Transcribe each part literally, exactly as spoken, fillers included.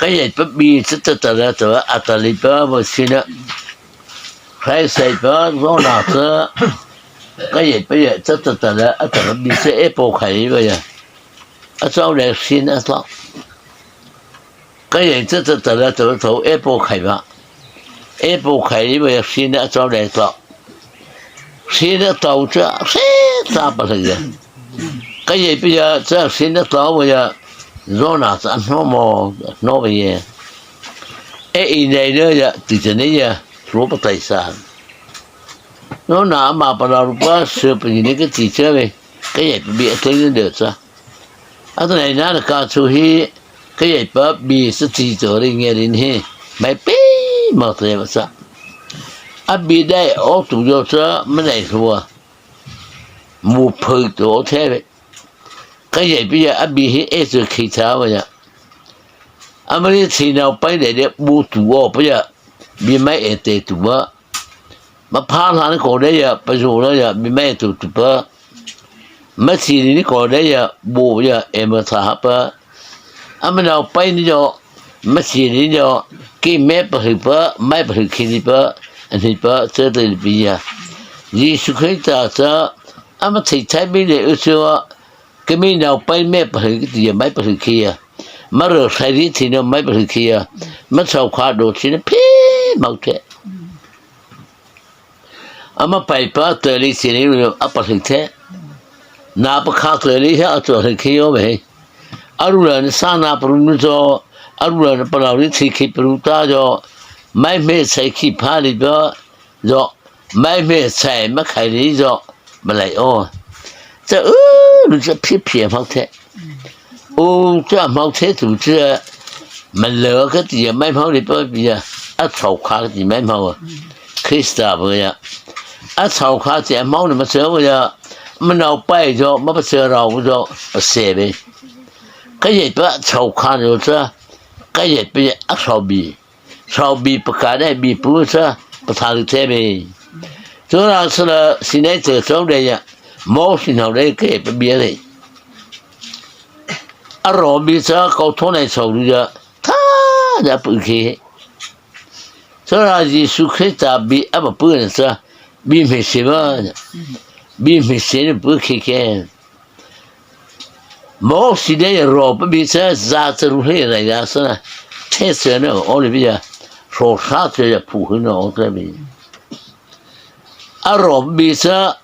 Kei pa bie cha ta ta la ta a ta li pa ba si na. Kei sai pa zo na cha. Kei pa ya cha ta ta la a ta la bie cha e po khai ba ya. A chau le si na a chau. Kei cha ta ta la ta tho e po khai ba. E po khai ba ya si na a chau le tho. Sina tao cha, si ta pa sa ya. Ka ye pi ya cha, sina tao ya. Zona cha no mo, no ba ye. E i nei no ya, ti cha nei ya, ro pa tai sa. No na ma pa la ru pa, se pa ni ka ti cha ve. Ka ye pi bi a te ni de cha. Atanoh na ka chu hi, ka ye pa bi sa ti to ri nge rin hi, mai pi ma te ba sa. A bi dai o tu yo cha, ma dai hua. Mu phu to o te ve. Ka ye pi ya a bi hi e chu khi cha wa ya. A ma ni thi nau pai de de bu tu o pa ya. Bi mai e te tu ba. Ma pha hla ni ko de ya, pa zo la ya, bi mai tu tu pa. Ma thi ni ko de ya, bu ya, e ma tha ha pa. A ma nau pai ni yo, ma thi ni yo, ki me pa hu pa, mai pa hu khi ni pa, a ni pa, cha te bi ya. Yesu Krista cha, a ma thi thai bi le u chu a, ki mi nau pai me pa hu ki ti ya, mai pa hu khi ya. Ma ro sai ri thi no, mai pa hu khi ya. Ma chau kha do thi ni phi mau te. A ma pai pa te li si ni a pa hlu the. Na pa kha te li ha a to hlu khi yo ve. A ru la ni sa na pa ru nu zo. A ru la ni pa la ri thi khi pa ru ta zo. Mai me sai khi pha li zo. Zo. Mai me sai ma khai li zo. Ma lai o. Cha u lu cha phi phi mau the. U cha mau the tu cha ma le ka ti ya mai mau ni pa bi ya. A chau kha ka ti mai mau. Krista ba ya. A chau kha ti a mau ni ma cha ba ya. Ma nau pai zo, ma pa cha rau zo, pa se be. Ka ye pa chau kha ni cha. Ka ye pa ya a chau bi. Chau bi pa ka de bi pu cha, pa tha lu the be. Chu na sa la si nei te chau de ya. Mo si nau de ke pa bi le. A ro bi cha kau tho nei chau lu ya. Tha ya pu khi. Chu na Yesu Krista bi a pa pu na cha. Bi me se ba. Bi me se ni pu khi ke. Mo si de ya ro pa bi cha za cha ru he ra ya sa na. Te se na o le bi ya. Ro sa cha ya pu hu na o te bi. A ro pa bi cha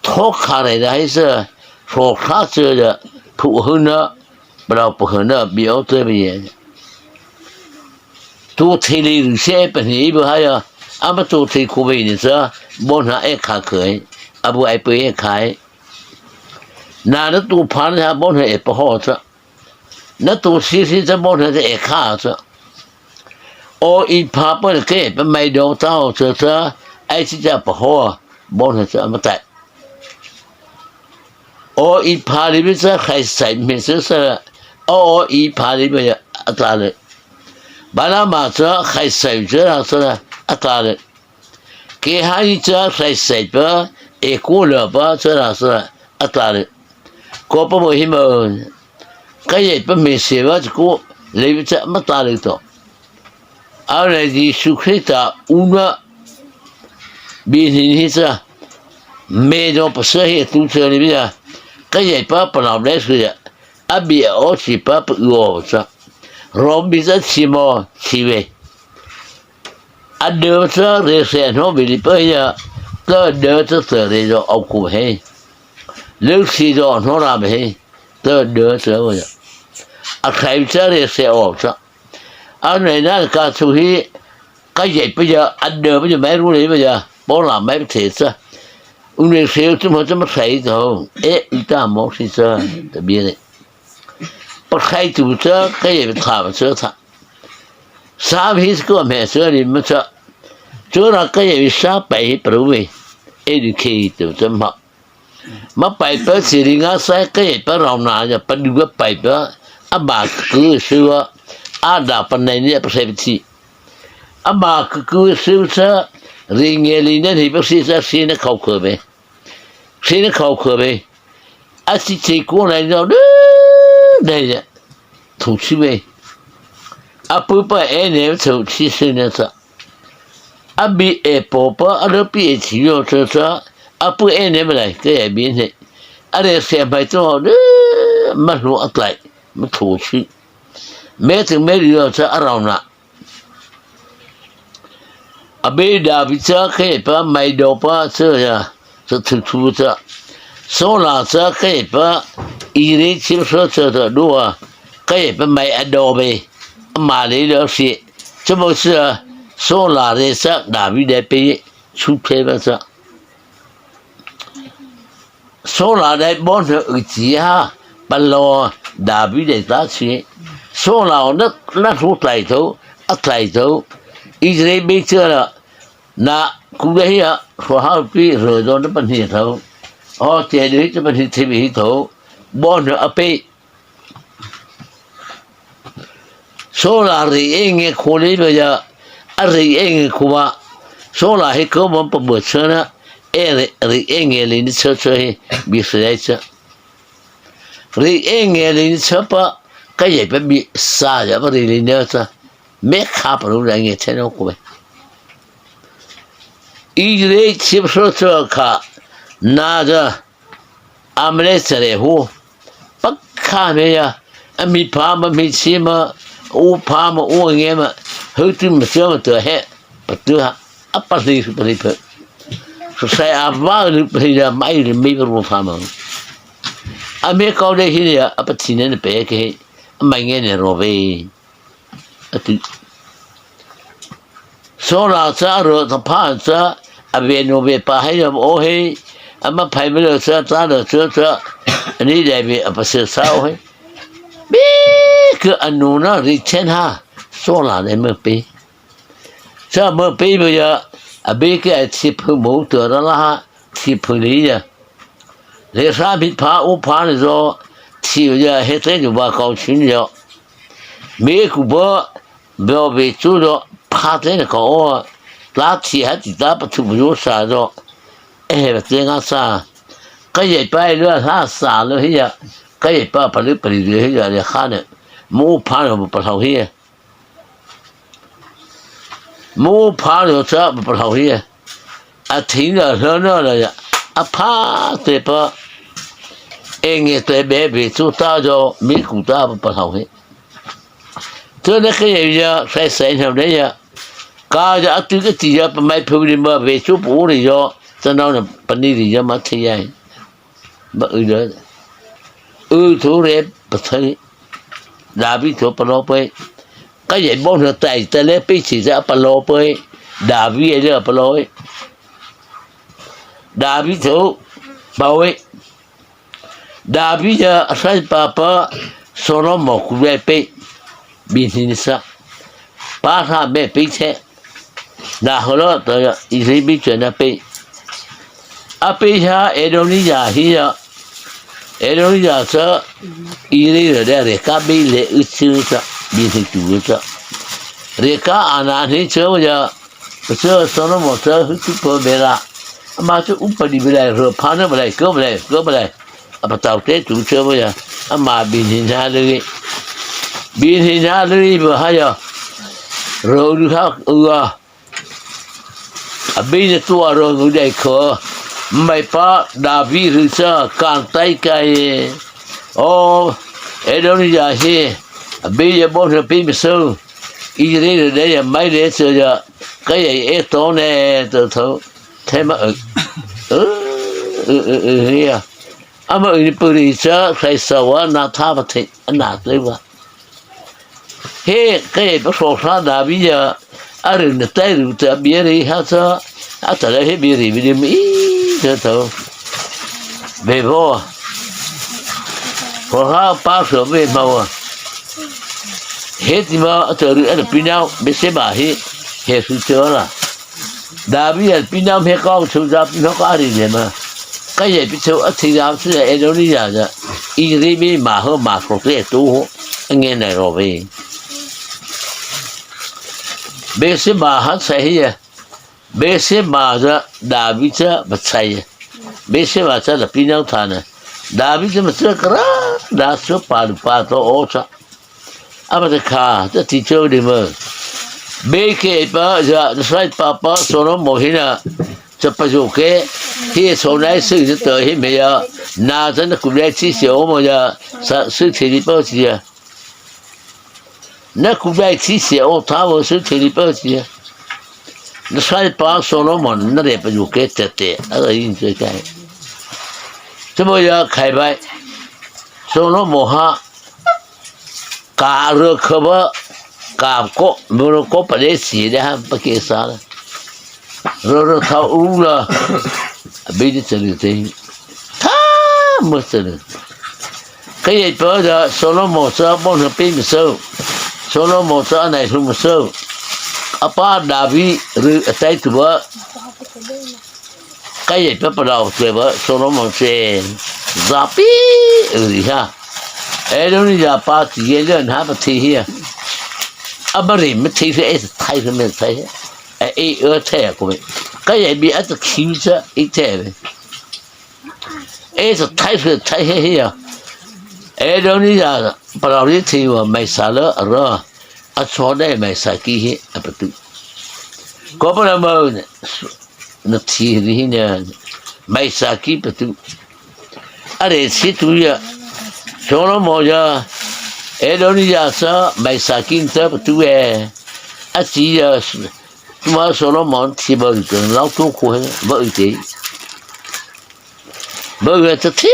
tho kha ra ya he sa. Ro sa cha ya pu hu na. Bra pu hu na bi o te bi ya. Tu thi li ru se pa ni bi ha ya. A ma tu thi ku bi ni cha. Bo na e kha ke. A bu ai pe e kha e. Na na tu pha na bo na e pa ho cha. Na tu si si cha bo na e kha cha. O i pha pa na ke pa mai do ta ho cha cha. Ai si cha pa ho. Bo na cha ma tai. O i pha li bi cha khai sai me se sa. O o i pha li bi ya a ta le. Ba na ma cha khai sai cha ra sa a ta le. Ke ha i cha sai sai pa, e ko la pa cha ra sa a ta le. Ko pa mo hi mo. Ka ye pa me se ba ko le bi cha ma ta le to. A le Yesu Krista u na bi ni ni cha. Me do pa sa he tu cha ni bi ya. Ka ye pa pa na le su ya. A bi a o si pa pa u o cha. Ro bi cha si mo si ve. A dei cha re se no bi li pa ya. Ka dei cha se re zo au ku he. Lu si zo no ra be he. Ka dei cha o ya. A khai cha re se o cha. A nei na ka chu hi. Ka ye pa ya. A dei pa ya mai ru le pa ya. Bo la mai pa te cha. U nei se tu mo cha ma sai to. E i ta mo si cha. Ta bi ne. Pa khai tu cha. Ka ye pa tha pa cha tha. Sa hi ko me se ri ma cha. Chu ra ka ye sa pai hi pa ru ve. E di ke tu cha ma. Ma pai pa si ri nga sa ka ye pa rau na ya pa du pa pai pa. A ba ku su a. A da pa nei ni pa se ti. A ba ku ku su sa. Ri nge li na ni pa si sa si na khau ko ve. Si na khau ko ve. A si che ko na no de. De ya. Thu si ve. a pupa ei ne chô thi si ne cha. A bi ei pôhpa a lâpi ei thi yo cha cha. A pu ei ne ma lai kei a bi ne. A lei se mai to de ma lu a tlai. Ma thu si. Me ting me li yo cha a rau na. A bi David cha kei pa mai do pa cha ya. Cha thu thu cha. Saula cha kei pa i re chim so cha cha do a. Kei pa mai a do be. A ma le do si. Cha mo cha Saula re cha David de pe chu pe ba cha. Saula dei bo na u chi ha, palôh David dei ta chi. Saula na, na thu tlai tho, a tlai tho. Israel be cha la, na ku dei hi a, so ha pi ro do na pan hi tho. O che dei cha pan hi thi bi hi tho. Bo na a pe. Saula ri e nge kho le ba ya, a ri e nge kho ba. Saula he ko ba pa bu cha na, e ri, ri e nge le ni cha cha he, bi sa ya cha. Ri e nge le ni cha pa, ka ye pa bi sa ya pa ri le ni cha. Me kha pa lu la nge che no ko ba. I re chi so cha kha, na ja, Amalek cha le hu. Pakha me ya, a mi pha ma mi chi ma, u pha ma u nge ma, hu tu ma cha ma to he, pa tu ha, a pa li pa li pa. So sai a va lu pa li ya mai li mi pa ru pha ma. A me kau de hi ya, a pa thi ne ne pe ke, a mai nge ne ro ve. A ti. Saula cha ro ta pha cha, a ve no ve pa hai ya o he, a ma phai me lo cha ta lo cha cha, a ni dei ve a pa se sa o he. Bi ke a nu na ri chen ha, Saula le me pe. Cha me pe be ya, a bi ke a chi phu mo to ra la ha, chi phu li ya. Le sa bi pha u pha ni zo, chi ya he te ju ba kau chin ya. Me ku ba, Bia ve chu lo, pha te na ka o, la thi ha ti ta pa thu bu yo sa lo, e he ba te nga sa, ka ye pa lo ha sa lo hi ya, ka ye pa pa lo pa li lo hi ya le ha ne, mo pha lo pa lo hi ya, mo pha lo cha pa lo hi ya. A thei na hla na la ya, a pha te pa, e nge te be be chu ta zo, mi ku ta pa pa hlau he. Tu na ke ya, sai sai na de ya. Ka ya a tu ke ti ya pa mai phu ni ma be chu pu ri yo, ta na na pa ni ri ya ma thei ya. Ba u da. U thu re pa thai. David thu pa lo pe. Ka ye bo na tai ta le pe chi sa pa lo pe. David ye le pa lo e. David thu pa we. David ya a sai pa pa Solomon ku le pe. Bi ni sa. Pa ha be pe che. Na ho lo to ya i ri bi che na pe. A pe ha Adonijah hi ya. Adonijah cha i ri ro de re ka bi le u chu cha. Bi ni chu cha. Re ka a na ni cha ya. Cha Solomon cha hu chu po be la. Ma chu u pa di be la ro pa na be la ko be la ko be la. A pa tau te tu cha ya. A ma bi ni na le. Bi ni na le ba ha ya. Ro lu ha u a. A bi na tu a ro ngu dai ko. Mai pa David ru cha kan tai kai. O, Adonijah he. A bi ya bo na pi mi so. I re re de ya mai de so ya. Ka ya e to ne to to. Te ma. Ơ, ơ, ơ, ơ, ya. A ma u ni pu ri cha sai sa wa na tha ba the na te wa. He, ka ye pa so sa David ya, a ri na tai ru ta bi ri ha cha, a ta la he bi ri bi ri mi cha to. Be bo. Ko ha pa so be ma wa. He ti ma a ta ru a pi nau, be se ba he, he su cha la. David ya pi nau he ka su da pi nau ka ri le ma. Ka ye pi cha a ti da su ya e do ni ya da. I ri mi ma ho ma so te tu ho. Nge na ro ve. Bê-seba ha cha hi ya. Bê-seba cha David cha pachai ya. Bê-seba cha la pi nau tha na. David cha ma cha kra da su pa lu pa to o cha. Ama ta kha ta ti chô di ma. Bie kei pa za na sai pa pa Solomon hi na. Cha pa zo ke. Hi so nai su za ta hi me ya. Na za na ku dai chi se o mo ya. Sa su te di pa chi ya. Na ku dai chi se o ta wo su te di pa chi ya. Na sai pa Solomon na re pa zo ke te te. A yin che kai. Cha mo ya khai bai. Solomon ha. Ka râ khâpa, ka ko, mo râ ko pa le si de ha pa ke sa la. Râ râ tha u la, a bie di cha lu te. Tha mo cha lu. Ka ye pa da Solomon sa bon ha pe mi so. Solomon sa nai lu mo so. A pa David ru a tai tu ba. Ka ye pa pa dau te ba Solomon se. Za pi ri ha. E lo ni ya pa ti ye le na pa ti hi. A ba ri me ti se e thai se me thai. E e e te ko me. Ka ye bi a ta ki sa e te be. E sa thai se thai he he ya. E lo ni ya pa dau ri ti wa mai sa le a ra. A cho dai mai sa ki he a pa tu. Ko pa la mo ne. Na ti ri hi ne, mai sa ki pa tu. A re si tu ya. Solomon ya. E lo ni ya sa, mai sa ki ta pa tu e. A si ya. Tu ma Solomon ti ba u te, lau tu ko he, ba u te. Ba u te ti,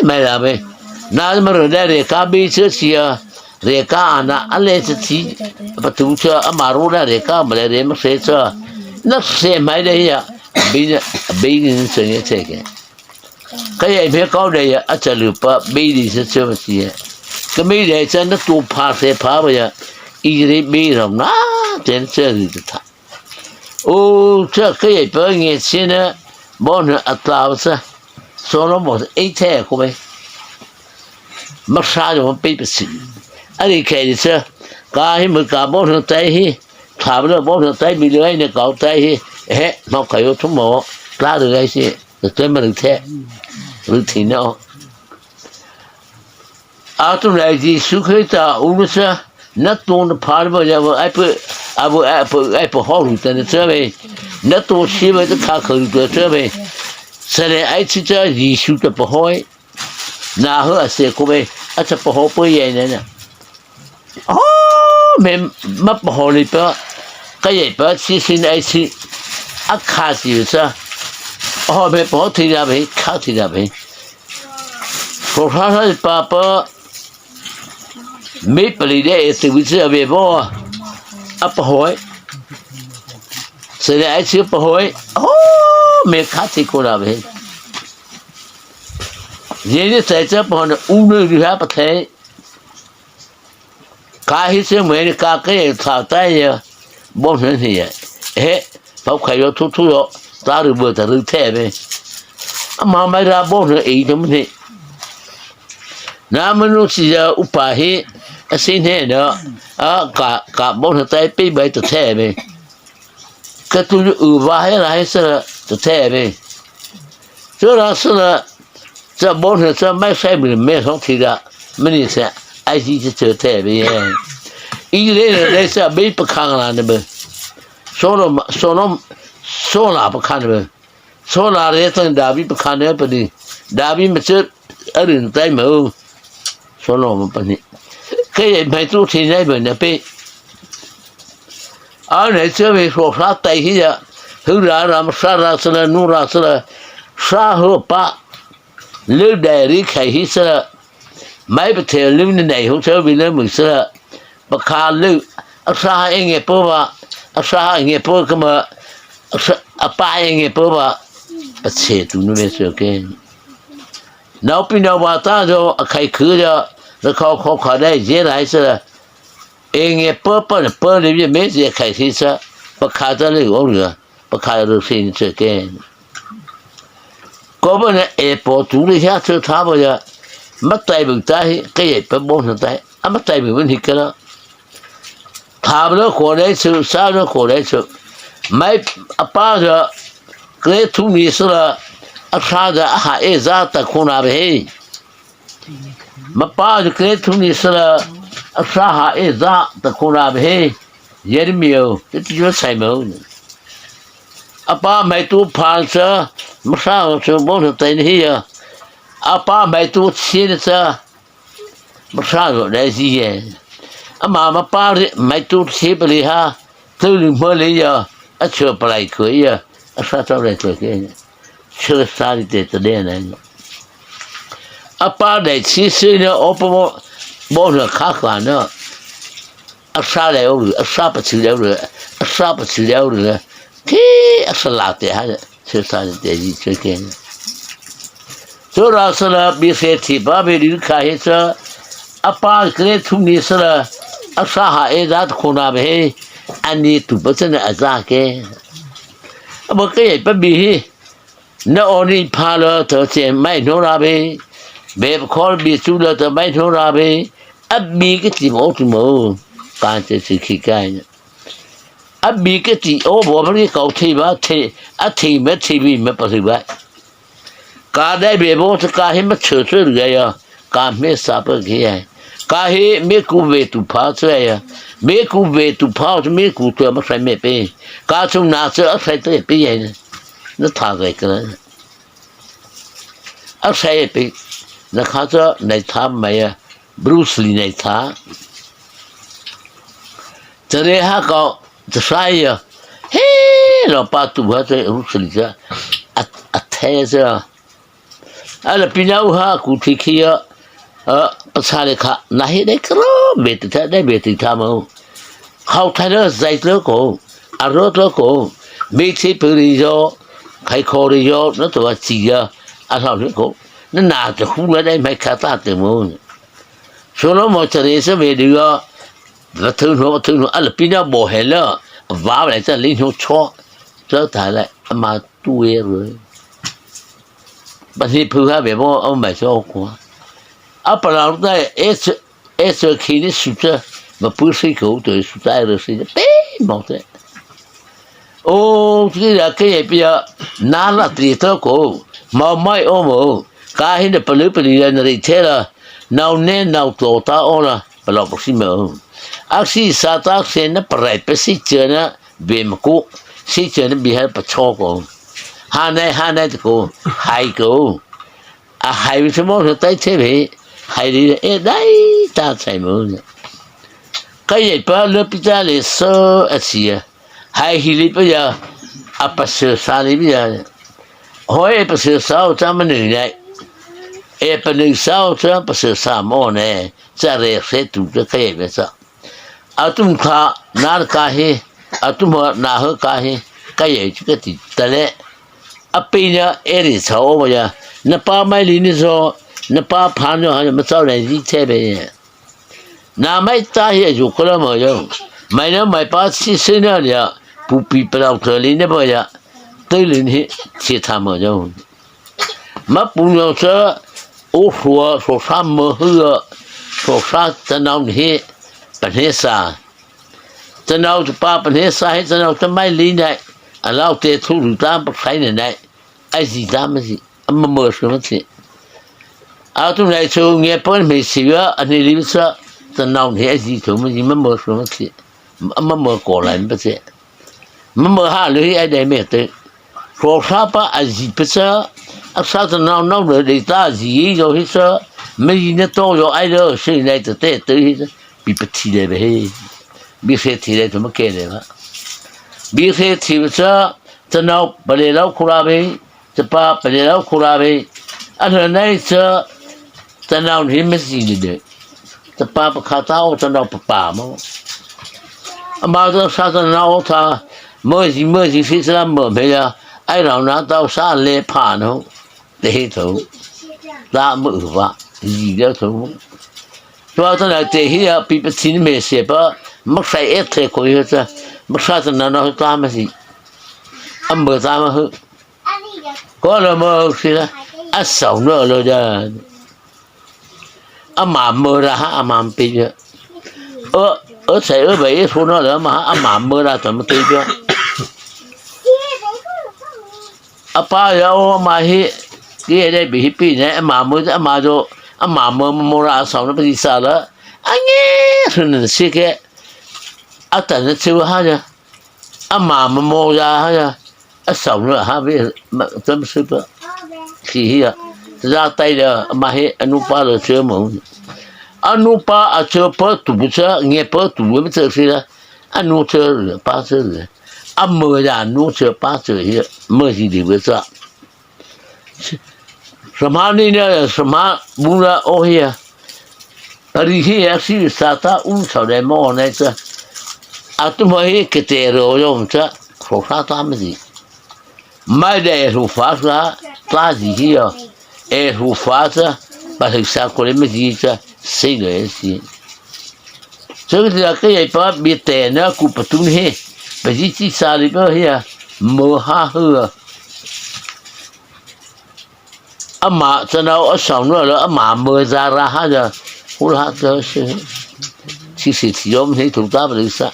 mai la be. Na ma ro da re ka bi se si ya. Re ka ana a le cha ti, pa tu cha a ma ro da re ka ma le re ma se cha. Na se mai de ya, bi na, bi ni se ye che ke. Ka ye me kau de ya, a cha lu pa, bi ni se cha ma si ya. Ka mi de cha na tu pa se pa ba ya, i re bi ro na, ten cha lu ta. O, cha ka ye pa nge si na, bon a ta sa. Solomon e te ko me. Ma sa yo pe pa si. A ri ke ri sa. Ka hi mo ka bon tai hi. Tha ba bon tai bi le ne ka tai hi. He, ma ka yo tu mo. Tla de ai si. Te ma ri te. Ri ti no. A tu nai Jisu Krista u na sa. Na tu na pha ba ya ba ai pa, a ba ai pa, ai pa ho ru ta na sa be. Na tu si ba ta kha kha ru ta sa be. Sa le ai chi cha Jisu ta pa hoi. Na ho a se ko be, a cha pa ho po ye ne na. Ho me ma pa ho li pa, ka ye pa chi sin ai chi. A kha si sa. Ho me pa ho thi ya be, kha thi ya be. Ko ha ha pa pa, me pa li de e se wi se a be bo. A pa hoi. Se le ai chi pa hoi. Ho me kha thi ko la be. Ye ni sai cha pa na u ne ri ha pa thai. Ka hi se me ni ka ke tha tai ya. Bo ne ni ya. He, pa ka yo tu tu yo. Ta ru bo ta ru the be. A ma mai ra bo ne e de me ni. Na ma nu si ya u pa hi. A si ne na. A ka, ka bo ne tai pe bai ta the be. Ka tu u va he la he sa ta the be. Sa la sa la sa bon sa mai sai mi me song ti da. Mi ni sa ai ji ti te te be ye. I le le le sa be pa khang la ne be. So lo ma, so lo, so la pa khang ne be. So la re sa da bi pa khang ne pa ni. Da bi me se a rin tai mo. So lo ma pa ni. Ke ye mai tu ti nai be ne pe. A nei cheu ve hro hra tai hi ya, hu ra ra ma sa ra sa la, nu ra sa la, sa hu pa, lu dai ri khai hi sa la, mai pa the lu ni nei hu cheu ve le mu sa la, pa kha lu, a sa ha e nge po ba, a sa ha e nge po ka ma, a sa, a pa e nge po ba, pa che tu nu ve cheu ke. Nau pi nau ba ta zo, a khai khu zo, ra khau khau kha dai je rai sa la, E nge pa pa na pa le bie me zie khai si sa, pa kha ta le o le, pa kha ru si ni se ke. Ko ba na e po tu le hia se tha ba ya, ma tai bu ta hi, ke ye pa bo na tai, a ma tai bu ni ka la. Tha ba lo ko le su, sa lo ko le su. Mai a pa ja, kre tu ni sa la, a sa ja, a ha e za ta ko na be he. Ma pa ju kre thu ni sa la, a sa ha ei za ta khona bie he, Jeremia, te ti yo sai mo. A pa mai tu pha sa, ma sa so bo na tai ni hi ya. A pa mai tu chi ni sa, ma sa so dai si ye. A ma ma pa ri, mai tu chi pa li ha, tu li mo li ya, a cho pa lai ko ya, a sa ta lai ko ke. Chhâ sa li te ta de na. A pa dei chi si na o pa mo, bo na kha kha na. A sa le o, a sa pa chi le o, a sa pa chi le o na. Ki a sa la te ha, chhâ sa li te ji chhâ ke. Cho ra sa la bi se thi pa be di kha he sa. A pa kre thu ni sa la. A sa ha ei za ta khona bie he. A ni tu pa sa na a za ke. A bo ke pa bi he. Na o ni pha la ta che mai no ra bie. Be kho bi chu la ta mai no ra bie. A bi ke ti mo tu mo. Ka che chi ki kai. A bi ke ti o bo ba ni kau thi ba thi. A thi me thi bi me pa thi ba. Ka dai be bo ta ka he ma chhâ chhâ ri ya. Ka me sa pa ki ya. Ka he me ku ve tu pha chhâ ya. Me ku ve tu pha chhâ me ku tu ma sai me pe. Ka chu na chhâ a sai te pe ya. Na tha zai ka. A sai pe, na kha cha nai tha mai ya, Bruce Lee nai tha. Cha re ha ka, cha sai ya. He, lo pa tu ha cha Bruce Lee cha. A, a the cha. A la pi na u ha ku thi khi ya. A, pa sa le kha, na he dai kro, be ti tha, dai be ti tha mo. Khau thai lo, zai lo ko, a ro lo ko, be ti pu ri yo, khai kho ri yo, na to a chi ya, a hlau lo ko. Na na te hu la dai mai kha ta te mo. So lo mo cha re sa be di yo, va thu no, thu no, a la pi na bo he la, va le cha li no cho, cha ta le, a ma tu e ro. Ba ni phu ha be mo, o mai so ko. A pa la ta e, e so khi ni su cha, ma pu si ko to su ta e ro si, pe mo te. O, ti la ke ye pia, na la ti to ko, ma mai o mo, ka hi na pa lu pa li la na ri te la, nau ne nau to ta o la, pa lo pa si mo. A si sa ta se na pa rai pa si che na, be ma ko, si che na bi ha pa cho ko. Ha nai, ha nai ko, hai ko. A hai bi se mo so tai che be, hai li e dai ta chai mo. Ka ye pa lo pi ta le so a si ya. Hai hi li pa ya, a pa se sa li pa ya. Hoi e pa se sa o cha ma nu nai. E pa nu sa o cha pa se sa mo ne. Cha re se tu cha ka ye be sa. A tum kha na ka he, a tum ha na ha ka he, ka ye chu ka ti ta le. A pe na e ri cha o ya. Na pa mai li ni so, na pa pha no ha ma chau nai ji che be. Na mai ta he ju ko la mo yo. Mai na mai pa si se na ya. Pu pi pa lau to li ne ba ya. Te li ni che ta mo yo. Ma pu no cha o hua so sa mo hu ya. So sa ta nau ni he. Pa ne sa. Cha nau cha pa pa ne sa he cha nau cha mai li nai. A lau te thu lu ta pa sai ne nai. A zi ta ma zi. A ma mo so ma zi. A tu nai chu nge pa me si ya a ni li sa. Cha nau ni a zi thu ma zi ma mo so ma zi. A ma mo ko lai pa zi. Ma mo ha lu hi ai dai me te. Ko sa pa a zi pa sa. A sa cha nau nau le dei ta zi yi yo hi sa. Ma yi ne to yo ai lo si nai te te te hi sa. Bi pa thi le be he. Bi se thi le to ma ke le ba. Bi se thi sa. Cha nau pa le lau khu ra be. Cha pa pa le lau khu ra be. A le nai sa. Cha nau ni ma zi le de. Cha pa pa kha ta o cha nau pa pa mo. A ma cha sa cha nau o cha. Mo zi mo zi si sa mo me ya. Ai rau na ta o sa le pa no. Te he to. La mo u ba. Zi le to. Tua ta na te hi ya pi pa thi ni me se pa. Ma sai e te ko yo cha. Ma sa cha nau nau ta ma zi. A mo ta ma hu. Ko lo mo si la. A sau no lo ja. A ma mo ra ha a ma pi ja. Ơ, ơ sai ơ bai e so no lo ma ha a ma mo ra ta ma te ja. A pa ya o ma hi. Ki e dai bi hi pi ne a ma mo a ma jo. A ma mo mo ra a sau no pi sa la. a ngiah hra na si kei, a tah na cheu ha ya, a ma ma maw ya ha ya, a sau na ha be, ma, tam su pa, si hi ya, za tai da, ma he, a nu pa lo cheu mo. A nu pa a cheu pa tu bu cha, nge pa tu bu ma cheu si la, a nu cheu, pa cheu le. A ma ya nu cheu pa cheu hi, ma hi di bu cha. Samha ni na, samha bu na o hi ya. A ri hi ya si sa ta u sau dai mo nai cha. A tu ma hi ke te ro yo cha. Ko sa ta ma di. Mai dai ru fa sa ta di hi ya. E ru fa cha. Ba hi sa ko le ma di cha. Sei le si. Cha ke ya ke ya pa bi te na ku pa tu ni he. Ba di chi sa li pa hi ya. Mo ha hu. Ama chanô a sau na la ama mâ za ra ha ya. Hu la ta si. Chi si chi yom ni tu ta ba sa.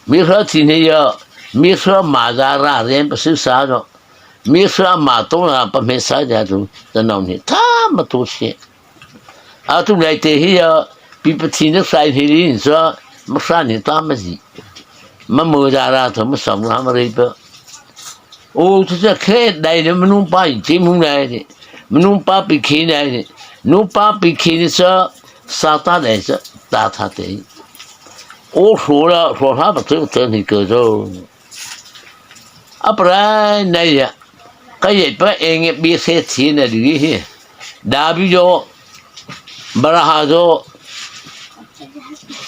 Mi sa chi ni ya. Mi sa ma za ra ren pa si sa no. Mi sa ma to na pa me sa ya tu. Chanô ni. Ta ma tu si. A tu lai te hi ya. Pi pa chi na sai ni li ni sa. Ma sa ni ta ma si. Ma mâ za ra tu ma sau na ma re pa. O, tu cha khe dai ne manu pa i ti mu nai ne. Manu pa pi khe nai ne. Nu pa pi khe ne cha sa ta dai cha ta tha te. O so la, so sa pa te te ni ke zo. A pra nai ya. Ka ye pa eng bi se ti na di hi. Da bi zo. Bara ha zo.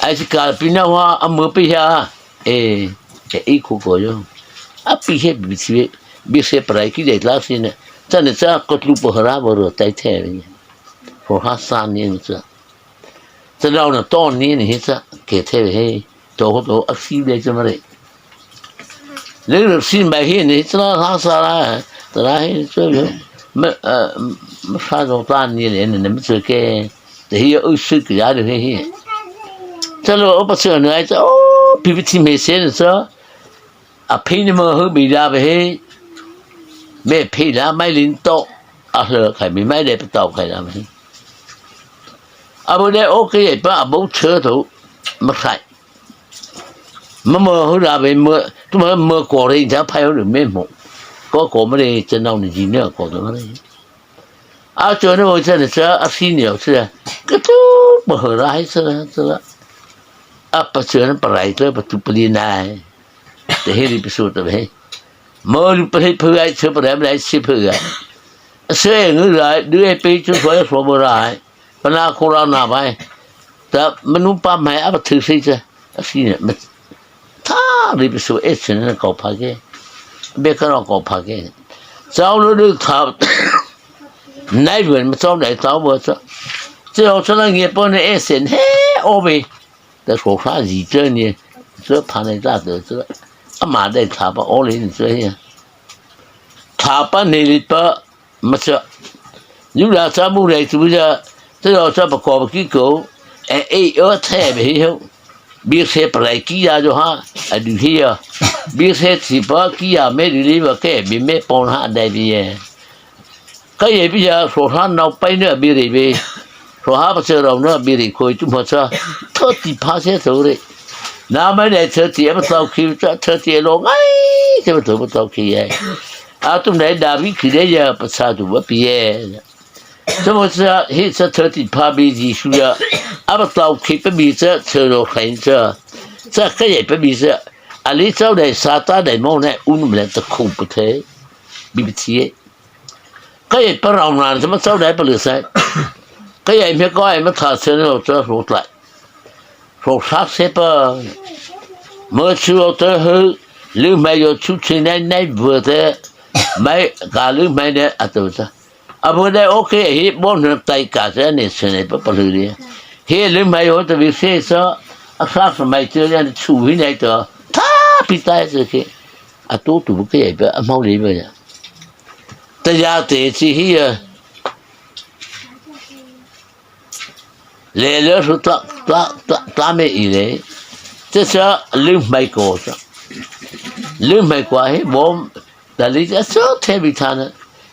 Ai si ka pi na wa a mu pi ya. E, e, i ko ko yo. A pi he bi si, bi se prai ki dei la si ne. Cha ne cha ko tlu po hra bo ro tai the. Ho ha sa ni ne cha. Cha dau na to ni ne he cha. Ke the he. To ho to a si dei cha ma re. Le ro si mai he ne cha la sa la. Ta la he cha yo. Ma, a, ma sa zo ta ni ne ne ma cha ke. Te hi u sui ki ya de he hi. Cha lo o pa sui no ai cha o pi pi ti me se ne cha. A pi ni mo hu bi da be he. Me pi da mai lin to. A lo kai mi mai de pa to kai da me. A bo de o ke ye pa a bo che to. Ma kai. Ma mo hu da be mo tu ma mo ko re ja pa yo de me mo. Ko ko ma de cha nau ni ji ne ko de ma de. A chô na mo cha na cha a si ni o cha. Ka tu pa ho ra hai cha cha. A pa chô na pa rai cha pa tu pa di nai. Te he ri pa su ta he. Mo lu pa he pa ai cha pa rai ma rai si pa ai. A se ngu rai du e pe chu so so mo rai. Pa na ko ra na bai. Ta manu pa mai a pa thu si cha. A si ne, ma, ta ri pi su e chen na ko pha ke. Be ka ro ko pha ke. Chau lo de tha. Nai wen ma chau dai chau bo cha. Chau cha na nge po ne e sen he o be. Ta so sa ji che ni. Che pha ne ta de che. A ma dai tha pa o le ni che he. Tha pa ne li pa. Ma cha. Yu la cha mu rei tu ya. Te yo cha pa ko pa ki ko. E e o the be hi ho. Bi se pa rei ki ya yo ha. A du hi ya. Bi se ti pa ki ya me du li ba ke bi me pon ha dai bi ye. Ka ye bi ya so ha nau pai ne bi rei be. So ha pa se rau ne bi rei ko tu ma cha. Tho ti pa se tho rei. Na mai dai tho ti e pa tau ki cha tho ti lo ngai. Te pa tho pa tau ki ye. A tu nai David ki de ya pa cha tu ba pi ye. Cha mo cha he cha thirty pha bi Jisu ya. A ba tau khi pa bi cha cha lo khain cha. Cha ka ye pa bi cha. A li chau dai sa ta dai mo ne un le ta khu pa the. Bi bi thi. Ka ye pa rau nan cha ma chau dai pa le sa. Ka ye me ko ai ma tha cha lo cha lo tlai. Hrawh hra se pa. Mâ chu o tơ hư, lư hmei yo chu chi nai nai bơ tơ. Mai ka lư hmei ne a tơ tơ. A bơ dai ok hi bơ nơ tai ka tơ ne se ne pa pa lư ri. Hi lư hmei yo tơ bi se sơ. A sa sa mai tơ ya chu hi nai tơ. Tha pi tai tơ ke. A tu tu ke ya pa a mau ri pa ya. Ta ya te chi hi ya. Le le su ta, ta, ta, ta me i le. Te sa lư hmei ko sa. Lư hmei ko he bom. Da li sa sa te bi tha na.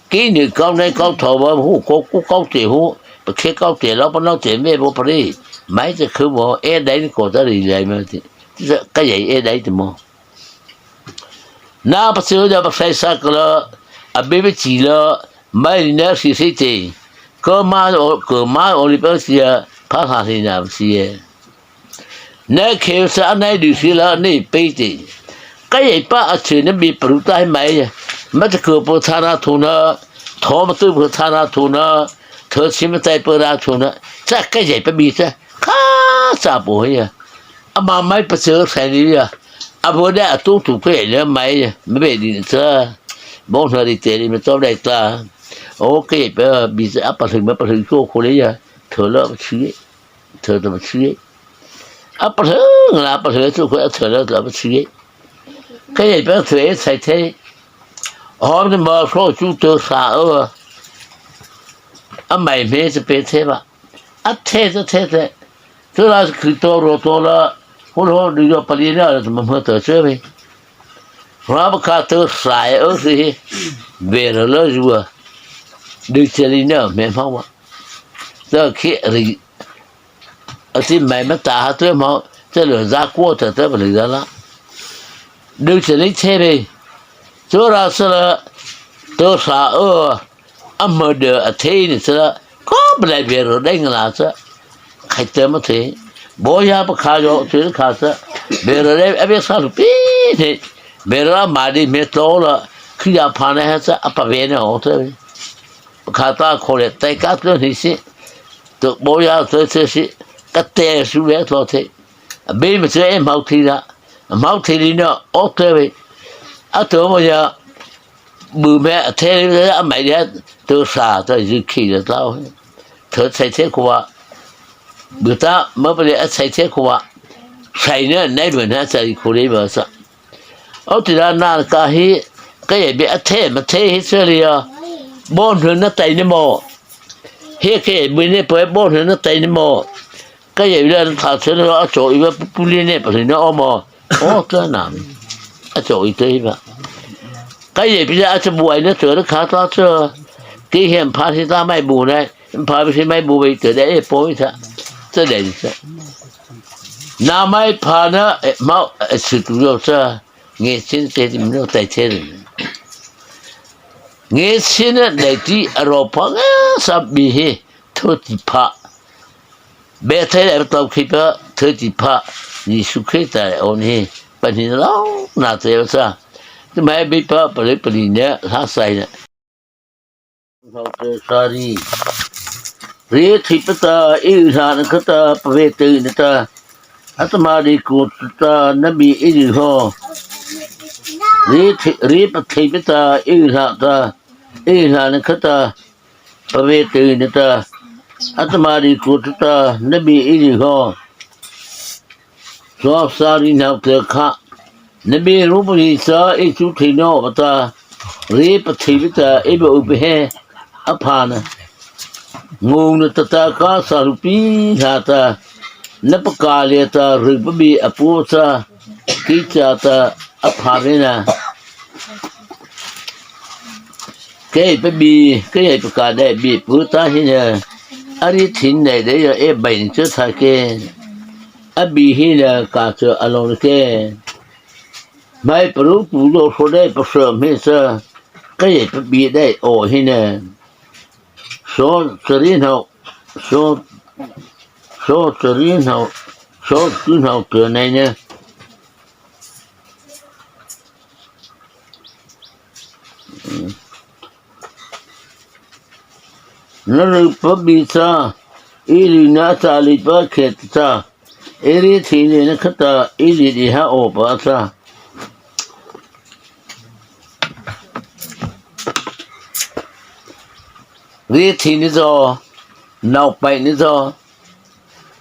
Ki ni kau nei kau thau ba hu ko ku kau te hu. Pa khe kau te lo pa nau te me bo pa ri. Mai ta khu mo, e dai ni ko ta ri lai ma ti. Ti sa ka yai e dai ti mo. Na pa sio da pa sai sa ka la, a be be chi la, mai ni na si si te. Ko ma o, ko ma o li pa si ya, pa sa si na si ye. Na ke sa a nai du si la ni pe te. Ka yai pa a chi na bi pru ta mai ya. Ma ta ko po ta na tu na, to ma tu po ta na tu na, to si ma tai po ra tu na. Sa ka yai pa bi sa. Ka sa po ya. A ma mai pa sio sa ni ya. A bo da a tu tu ko ya mai ya. Ma be di sa. Bo na ri te ri ma to dai ta. O ke pa bi sa a pa hu ma pa hu ko ko le ya. To la chi. Thei ta ma chi. A pa hu la pa hu tu ko a thei la ta pa chi. Ka yai pa thei sai thei. Hom ni ma so chu to sa o. A mai me se pe thei ba. A thei ta thei thei. Tu la khu to ro to la. Ho ho du yo pa li na ma ma ta che ve. Ra pa ka to sa e o si. Be la la ju a. Du che li na me ma wa. Ta ki ri. A ti mai ma ta ha tu ma. Te lo za ko ta ta ba li za la. Du che li che ve. Tu ra sa la. To sa o. A ma de a thei ni sa la. Ko ba lai be ro dai nga la sa. Khai te ma thei. Bo ya pa kha yo te kha sa. Be ro dai a be sa lu pi ne. Be ro ma di me to la. Khi ya pa na ha sa a pa be ne o te. Kha ta ko le tai ka te ni si. To bo ya te te si. Ka te su ve to te. A be me te e mau ti la. Mau ti li na o te ve. A to mo ya. Bu me a thei a mai ya to sa ta yu ki da ta. To sai thei ko wa. Bu ta ma pa le a sai thei ko wa. Sai na nai bu na sai ko le ba sa. O ti la na ka hi ka ye bi a thei ma thei hi sa li ya. Bo na na tai ni mo. He ka ye bi ne pa bo na na tai ni mo. Ka ye bi la na ta se na a cho i ba pu pu li ne pa li na o mo. O ta na. A cho i te ba. Ka ye bi la a cho bu ai na cho ka ta cho. Ki hem pa si ta mai bu na. Pa bi si mai bu bi te de e po i ta. Te de sa. Na mai pa na e ma e su tu yo sa. Nge sin te ti mi no tai te. Nge sin na dai ti a ro pa nga sa bi he. Tho ti pa. Be thei le tau khi pa, thei ti pa, Jisu Krista on hi, pa ni lau na te sa. Tu mai bi pa, pa le pa ni ne, la sai ne. Hau te sa ri. Ri thi pa ta, i la na kha ta, pa ve te na ta. Atma ri ko ta, na bi i ri ho. Ri thi, ri pa thi pa ta, i la ta, i la na kha ta. Pave te na ta, atma ri ko ta, na bi i ri ho. So sa ri nau te kha. Na bi ru pu ni sa i chu thei no ba ta. Ri pa thei bi ta i ba u pe he. A pha na. Ngu na ta ta ka sa ru pi ha ta. Na pa ka le ta ru pa bi a pu sa. Ki cha ta a pha ve na. Kei pa bi, kei pa ka dei bi pu ta hi na. A ri thin nei dei ya e bai ni chu tha ke. A bi hi na ka chu a lo ke. Mai pa ru pu lo so dei pa so mi sa. Kei pa bi dei o hi na. So sa ri no, so, so sa ri no, so tu no ke nei ne. Na ri pa bi sa, i ri na sa li pa khe sa, i ri thi ni na kha ta, i ri di ha o pa sa. Ri thi ni zo, nau pai ni zo,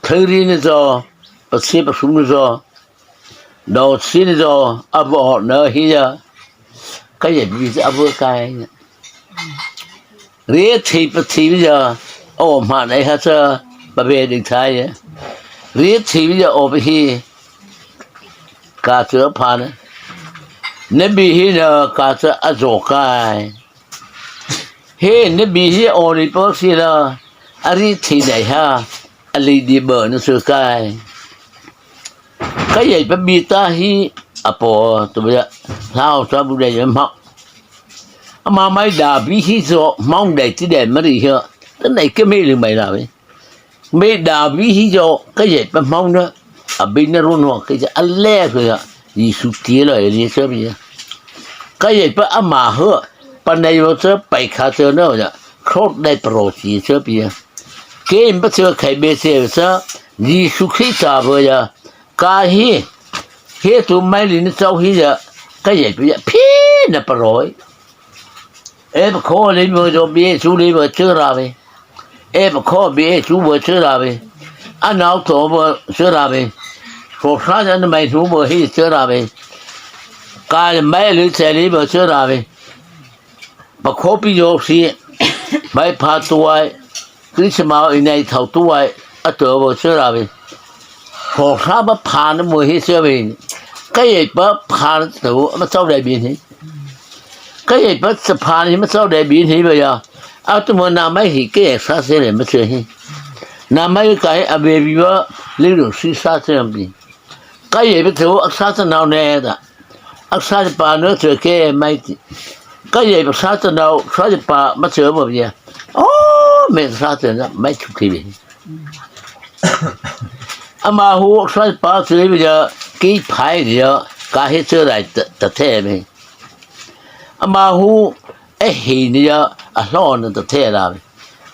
thei ri ni zo, pa si pa sum ni zo. Dau si ni zo, a bo na hi ya. Ka ye bi a bo kai. Ri thi pa thi ya. O ma nei ha sa pa be ding thai ya. Ri thi ya o pa hi. Ka chu a pha na. Na bi hi na ka chu a zo kai. He na bi hi o ni pa si la. A ri thi nei ha. a lei di bâ na su kai. Ka yei pa bi ta hi, a pô tu bia, lau sa bu dei ma. Ama mai da bi hi zo, mong dei ti dei ma ri hi. Ka nei ka mei lu mai la ve. Mei da bi hi zo, ka yei pa mong na. A bi na ro no ka ja, a le ka ya. Yesu ti lo e ni sa bi ya. Ka yei pa ama ho, pa nei lo sa, pai kha sa na ya. Kro dei pro si sa bi ya. Ke in pa sa kai be se sa, Yesu Krista bo ya. Ka hi, he tu mai li ni chau hi ya, ka yei pi ya, pi na paroi. E pa kho li mo zo bi e su li mo chura ve. E pa kho bi e su mo chura ve. A nau to mo chura ve. Kho sa ya na mai su mo hi chura ve. Ka mai li che li mo chura ve. Pa kho pi yo si, mai pa tu ai, Christmas i nei thau tu ai, a tu bo se ra ve. Kho sa ba pa na mo hi se ve. Ka yei pa pa na tu, ma chau dai bi hi. Ka yei pa sa pa ni ma chau dai bi hi ba ya. A tu mo na mai hi ke sa se le ma se hi. Na mai ka hi a be bi ba, li lo si sa se bi. Ka yei pa tu, a sa sa nau ne da. A sa pa no tu ke mai ti. Ka yei pa sa ta nau, sa pa ma cheu mo bia. O, me sa ta na, mai chu ki bi. Ama hu sa pa cheu bi ya, ki phai ni ya, ka he cheu lai ta, ta the me. Ama hu, e he ni ya, a hlo na ta the la me.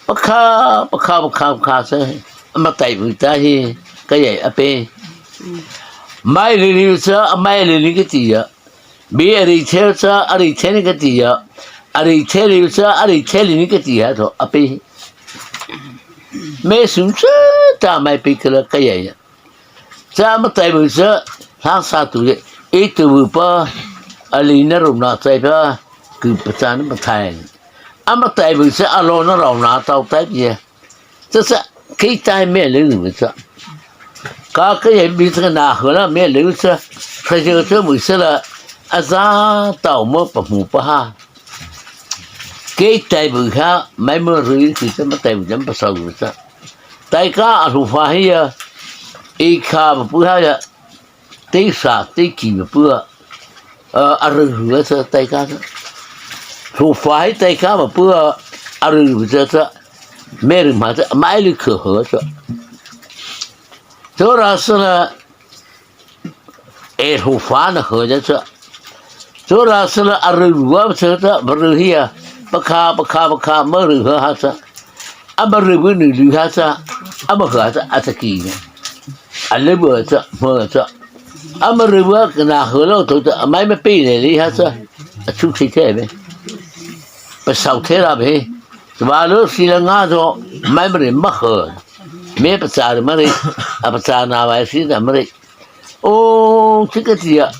Pakha, pakha, pakha, pakha se, ama tai bu ta hi, ka yei a pe. Mai li li se, a mai li li ki ti ya. Bi a ri thei cha, a ri thei ni ka ti ya. A ri thei li cha, a ri thei li ni ka ti ya tho, a pi. Me su cha ta mai pi ka la ka ya ya. Cha ma tai bu cha, hla sa tu ye. E tu bu pa, a li na rum na tai pa, ku pa cha na ma tai. A ma tai bu cha, a lo na rau na tau tai ye. Cha cha, kei tai me le lu cha. Ka ka ye bi cha na ho la me le cha. Sa je cha mu sa la. A za tau mo pa mu pa ha. Kei tai bu ha, mai mo ru ki cha ma tai bu jam pa sa lu cha. Tai ka a lu fa hi ya. I ka bu ha ya. Tei sa, tei ki ma pua. A, a ru ru sa tai ka sa. Su fa hai tai ka ma pua. A ru ru sa sa. Me ru ma sa, mai lu ko ho sa. Cho ra sa la, e su fa na ho sa sa. Cho ra sa la, a ru ru wa sa sa, ma ru hi ya. Pa kha, pa kha, pa kha, ma ru ho ha sa. A ma ru bu nu lu ha sa. A ma ho ha sa, a sa ki na. A le bu cha, mo cha. A ma ru bu ka na ho lo to cha, a mai ma pi ne li ha cha. A chu chi te me. Pa sau te la me. Ba lo si la nga zo, mai ma ri ma ho. Me pa cha ri ma ri. A pa cha na ba si na ma ri. O, chi ka ti ya.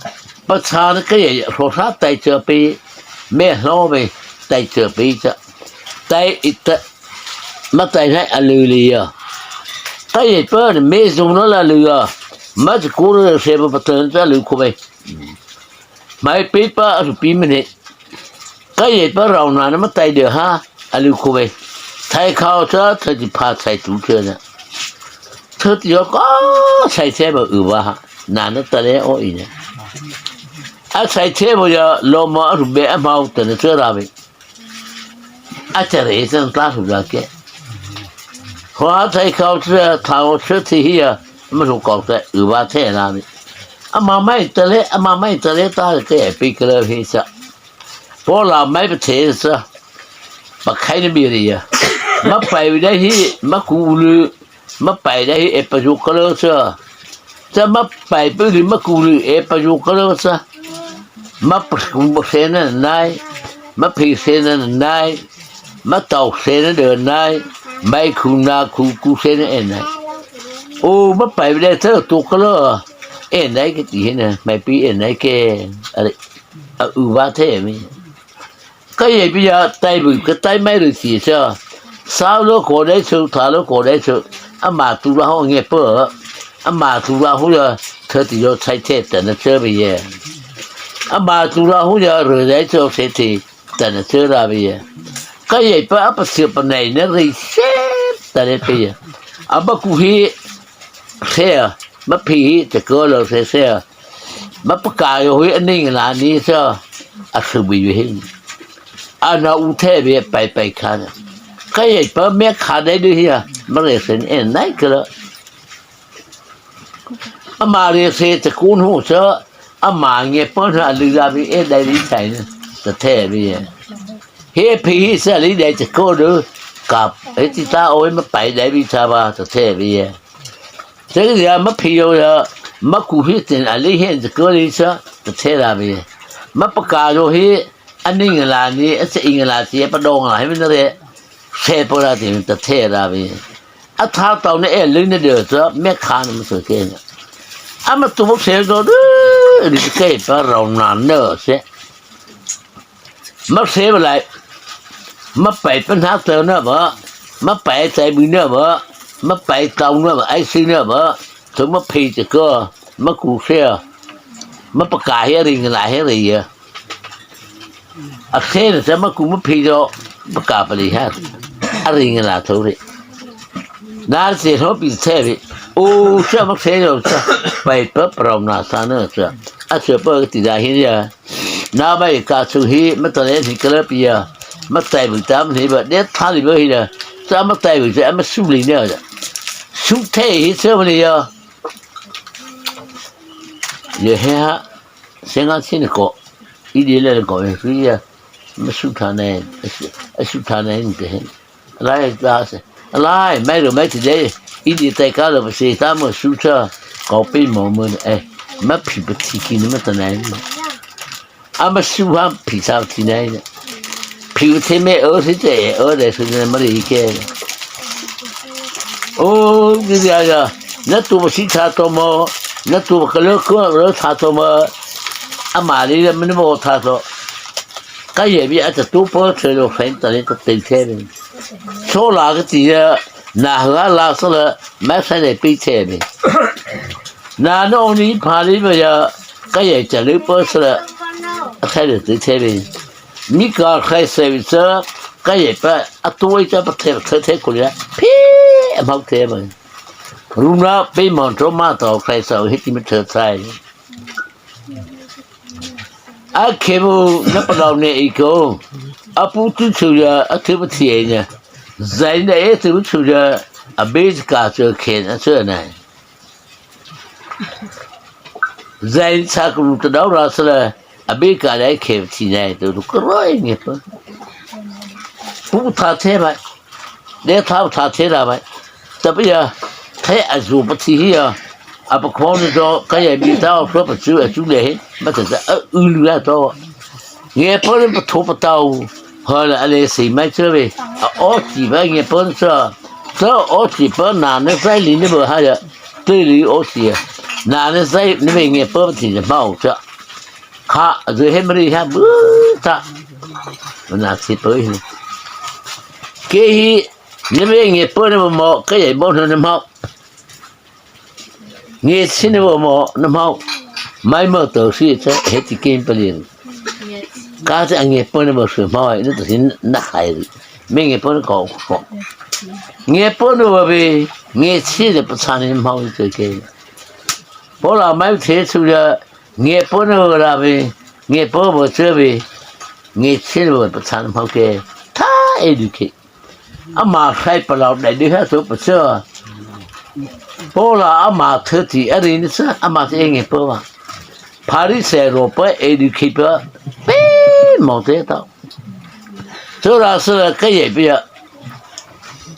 Pa cha na ka ya, so sa tai cha pi. Me hlo me, tai cha pi cha. Tai i ta. Ma tai hai a lu li ya. Ka yei pa ni me zung na la lu ya. Ma zi ku ru se pa pa tun ta lu ku bai. Mai pe pa a su pi me ne. Ka yei pa rau na na ma tai de ha. A lu ku bai. Tai ka o cha, ta ti pa tai tu cha na. Ta ti yo ka sai se ba u ba ha. Na na ta le o i ne. A sai se ba ya lo ma a su be a ma u ta na cha ra bai. A cha re san ta su da ke. Hua thai khau cha thao cha thi hi ya, ma su kau cha, u ba the na ni. A ma mai ta le, a ma mai ta le ta ke pi ke le hi cha. Po la mai pa the cha. Pa khai ni bi ri ya. Ma pai u da hi, ma ku lu. Ma pai da hi e pa ju ka lo cha. Cha ma pai pu ri ma ku ri e pa ju ka lo cha. Ma pa ku ma se na nai. Ma pi se na nai. Ma tau se na de nai. Mai ku na ku ku se na e nai. O ma pai da cha tu ka lo. E nai ke ti he na. Mai pi e nai ke. A re. A u ba the mi. Ka yei pi ya tai bu, ka tai mai lu si cha. Sao lo ko dai chu, tha lo ko dai chu. A ma tu la ho nge pa. A ma tu la ho ya, thơ ti yo chai the ta na che bi ye. A ma tu la ho ya, re dai chu se ti ta na che ra bi ye. Ka yei pa a pa si pa nei na ri se ta le pi ye. ama ku hi, se, ama phi hi, ta ko lo se se, ama paka yo hi, a ning la ni sa, a su bi hi, a na u the bi pai pai kha na. Ka ye pa me kha dai du hi a, ama re se ni e nai ka lo. Ama re se ta kun hu sa, ama nge pa na lu la bi e dai bi chai na, ta the bi e. He phi hi sa li dai ta ko du, ka, e ti ta o ma pai dai bi cha ba, ta the bi e. Te ya ma phi yo ya, ma ku hi tin a li hen ta ko li sa, ta the la bi e. Ma paka yo hi, a ning la ni, a se ing la ti, pa dong la, he mi na re, se po la ti, ta the la bi e. A tha tau ne e lu ne de sa, me kha na ma so ke na. A ma tu mo se do du, li ke pa rau na ne se. Ma se ba lai, ma pai pa na tau na ba, ma pai tai bu na ba, ma pai tau na ba, ai si na ba, tu ma phi te ko, ma ku se, ma paka he ring la he re ya. A se na sa ma ku ma phi do, paka pa li ha. A ring la tu re. Na se ho pi se re. O sa ma se do sa, pai pa pra na sa na sa. A se pa ti da hi ya. Na bai ka su hi, ma ta le hi ka le pi ya. Ma tai bu ta ma hi ba, de tha li ba hi da. Sa ma tai bu sa, ma su li na da. Su the hi sa ma li ya. Ye he ha, se nga si ni ko. I di le ko, e su ya. Ma su tha ne, a su, a su tha ne ni te he. Lai ta se. Lai, mai lo mai ti de. I di tai ka lo se ta mo su cha. Ko pe mo mo e. Ma phi pa ti ki ni ma ta ne. A ma su ha phi sa ti ne. Phi te me o se te o de su ne ma ri ke. O, ki ya ya. Na tu ma si tha to mo. Na tu ma ka lo ko lo tha to mo. A ma ri le ma ni mo tha to. Ka ye bi a ta tu po te lo fen ta le ta te te ni. So la ka ti ya, na ha la so la, ma sa le pi te ni. Na no ni pa li ba ya, ka ye cha le po so la, a ka le te te ni. Mi ka khai se bi sa, ka ye pa, a tu wai cha pa te te te ko ya. Pi, a ma te ba. Ru na pe ma to ma to khai sa he ti mi te sai. A khe bu na pa dau ne i ko. A pu tu chu ya, a thu bu ti e nya. Zai na e tu chu ya, a be ka chu khe na chu na. Zai cha ku ta dau ra sa la, a be ka dai khe ti na tu tu ko roi nge pa. Pu ta te ba. De tha tha the la bai. Ta pa ya, the a zu pa ti hi ya. A pa khon ni do, ka ya bi ta o so pa chu a chu le he. Ma ta ta a u lu ya to. Nge pa le pa tho pa tau. Ha la a le si mai che ve. A o ti ba nge pa sa. Ta o ti pa na ne sai li ne ba ha ya. Te li o ti ya. Na ne sai ne ve nge pa ti ne ma o cha. Kha, a zu he ma ri ha bu ta. Na ti pa hi. Ke hi Ne bie ngiapâ na vaw mawh, ka yai bawh na na hmô. Ngiachhie na vaw mawh na hmô. Mai mawh tawhsi cha hei ti kei palin. Ka cha a ngiapâ na vaw su hmô ai, na tawhsi na hai ri. Mei ngiapâ na kaw kaw. Ngiapâ na vaw bie, ngiachhie na pachâ na hmô i tawh kei. Pawla mai the su ya, ngiapâ na vaw la bie, ngiapâ vaw cha bie, ngiachhie na vaw pachâ na hmô kei. Tha ei du kei. Ama sai palôh dai di ha su pachâ. Pawla ama thati a ri ni sa, ama sa ei ngiapâ va. Pharisai ro pa ei di kei pa. Pe mawh te tao. Chu ra sa la ka yai bie.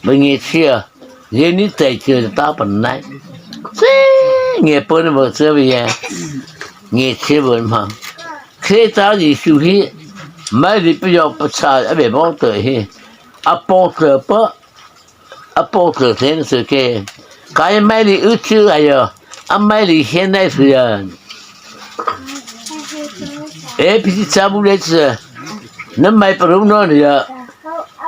Ba ngiachhie. Ye ni tai chhie ta pa nai. Che ngiapâ na vaw cha bie. Ngiachhie vaw hmô. Khrista Zisu hi. Mai ri pa yaw pachâ a bie bawh tawh hi. A pawh tawh pa, a pawh tawh the na su kei. Ka ya mai ri u chu a ya, a mai ri he nai su ya. E pi ti cha bu le cha. Na mai pa ru no ya.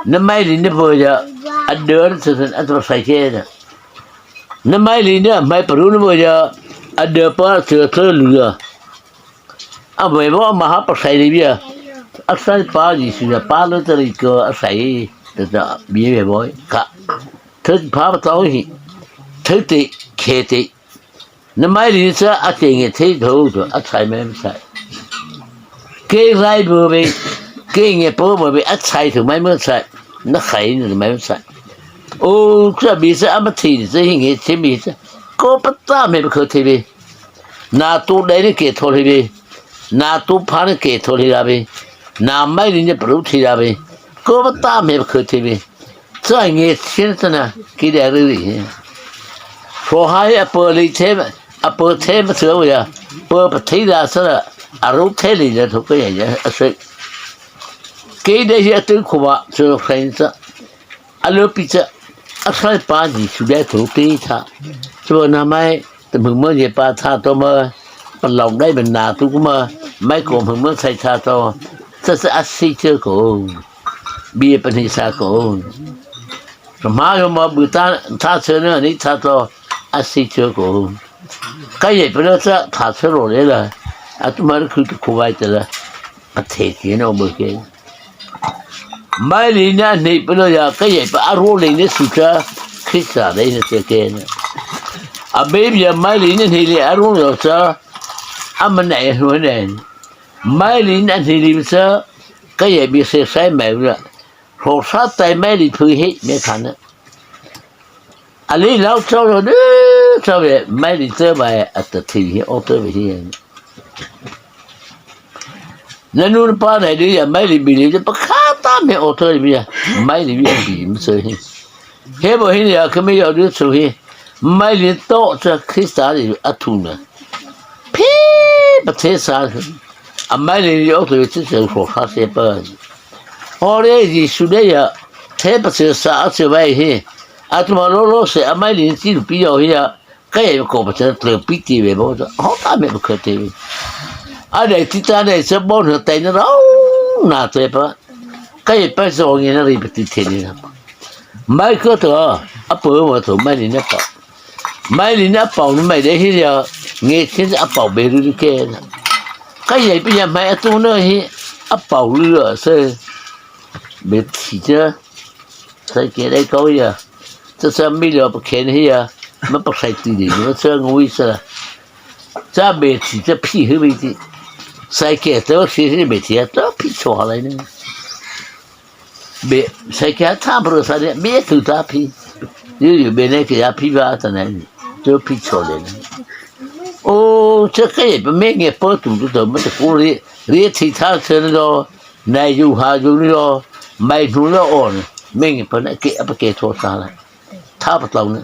Na mai ri na vaw ya. A dawh cha a tawh sai kei na. Na mai ri na mai pa ru na vaw ya. A dawh pa cha cha lu ya. A vaw bawh ama ha pasai ri bie. A sai pa Zisu ya pa lo ta ri ko a sai. Ta ta bie bawh ka. Thati pha pa tao hi. thei tei, khe tei. Na maih lei cha a kei nge thei thou thou a chai mai ma chai. Kei rai bo be, kei nge po bo be a chai thou mai ma chai. Na khai na mai ma chai. O, cha bi cha a ma thei cha hi nge thei mi cha. Ko pa ta me ba kho thei be. Na tu dai ne ke tho thei be. Na tu pha ne ke tho thei la be. Na maih lei ne pa ru thei la be. Ko pa ta me ba kho thei be. Cha nge thei cha na ki da ri ri. Hro hai a pa lei thei, a pa thei ma thei ya. Pa pa thei la sa la. A ru thei lei la tho ka ya ya a sei. Kei da hi a tu ko ba, so khai cha. A lo pi cha, a sai pa ji su dai tho te tha. Chu na mai, ta mu mo ye pa tha to ma, pa lau dai ba na tu ku ma, mai ko mu mo sai tha to. Cha cha a si che ko. Bi pa ni sa ko. Sa ma yo ma bu ta, tha che na ni tha to, a si che ko. Ka ye pa na cha tha che ro le la. A tu ma ku tu ko vai te la. A the ki no bu ke. Maih lei na nei pa lo ya, ka ye pa a ro lei na su cha, Krista lei na te ke na. A be bia maih lei na nei lei a ro lo cha, a ma nei ho nei. Maih lei na nei lei cha, ka ye bi se sai mai la. Ho sa tai maih lei phu he me kha na. A lei lau chau lo de, chau ve, maih lei te bai, a ta thi hi, o te ve hi. Na nu na pa nai de ya maih lei bi lei, pa kha ta me o te bi ya, maih lei bi ya bi, mi se hi. He bo hi ya, ka me ya de chu hi. Maih lei to cha Krista lei a thu na. Phi, pa the sa. A maih lei yo to ti se ho kha se pa. O le Jisu de ya, the pa se sa a se vai he. A tu ma lo lo se a maih lei ti lu pi yo he ya. Ka ye ko pa se tlo pi ti ve bo. Ho ta me ko te. A de ti ta de se bo na tai na ro. Na te pa. Ka ye pa so nge na ri pa ti the ni na. Mai ko to, a po mo to maih lei na pa. Maih lei na pau nu mai de hi ya, nge thei a pau be ru ke na. Ka ye pi ya mai a tu na hi, a pau lu ya se. Be thi cha. Sai ke dai kau ya. Cha cha mi lo pa khen hi ya. Ma pa sai ti de, ma cha ngui sa. Cha be thi cha phi hi be ti. Sai ke to si hi be thi ya, to phi cho ha lai ni. Be, sai ke tha bro sa de, be tu ta phi. Yu yu be ne ke ya phi ba ta na ni. To phi cho le ni. O, cha ka ye pa me nge pa tu tu to ma ta ko ri, ri thi tha se ni lo. Nai yu ha yu ni lo. Mai nu lo on. Me nge pa na ke, pa ke cho sa la. Tha pa tau na.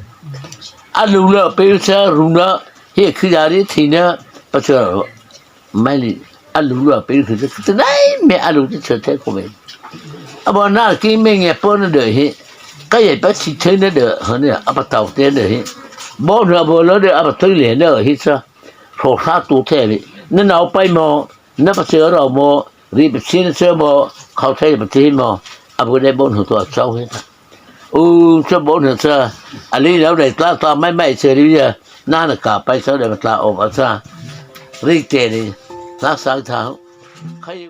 A lu lo pe cha ru na. He khi ya ri thi na. Pa cha Maih lei, a lu la pe khu te, te nai me a lu te chhe te ko me. A bo na ki me nge po na de hi. Ka ye pa chi te na de, ha ne, a pa tau te de hi. Bo na bo lo de, a pa tui le na hi cha. Ho sa tu te le. Na nau pai mo, na pa che ro mo, ri pa chin che mo, khau te pa te mo. A bo de bo na to a chau he. U, cha bo na cha, a lei lau dai tla tla mai mai che ri ya, na na ka pai cha de tla o ba cha. Ri te ni, na sa tha. Khai